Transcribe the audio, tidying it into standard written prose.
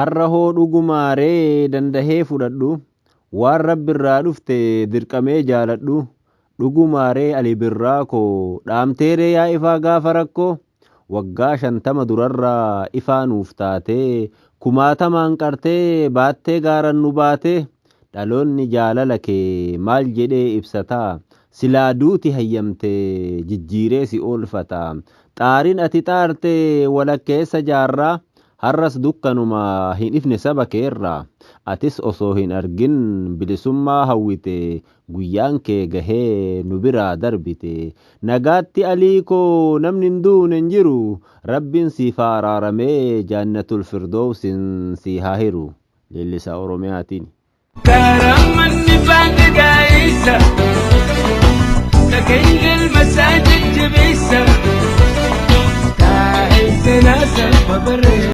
Har'a hoo dhugumaa ree dandahee fudhadhu, waan Rabbirraa dhufte dirqamee jaaladhu, dhugumaa ree Ali Birraa koo dhaamtee ree yaa ifaa gaafa rakkoo? Waggaa 50 durarraa ifaa nuuf taatee, kumaatamaan qartee baattee gaaran nu baatee, dhaloonni jaalala kee maal jedhee ibsataa, silaa duuti hayyamte jijjiiree si oolfata. Xaarin ati xaarte walakkeessa jaarraa, har'as dukkanuma hin ifne saba keerraa. Atis osoo hin argin bilisummaa hawwite, guyyaan kee gahee nu biraa darbite. Nagaatti Alii koo namni hin duune hin jiru, Rabbiin siif haa araaramee jaannatul firdoowsin sii haa hiru. Leellisaa Oromiyaatiin. Karammanni baanni gaa'isa Dhageenyi ilma isaa jajjabeessa Taa'ee seenaa saba barreessa.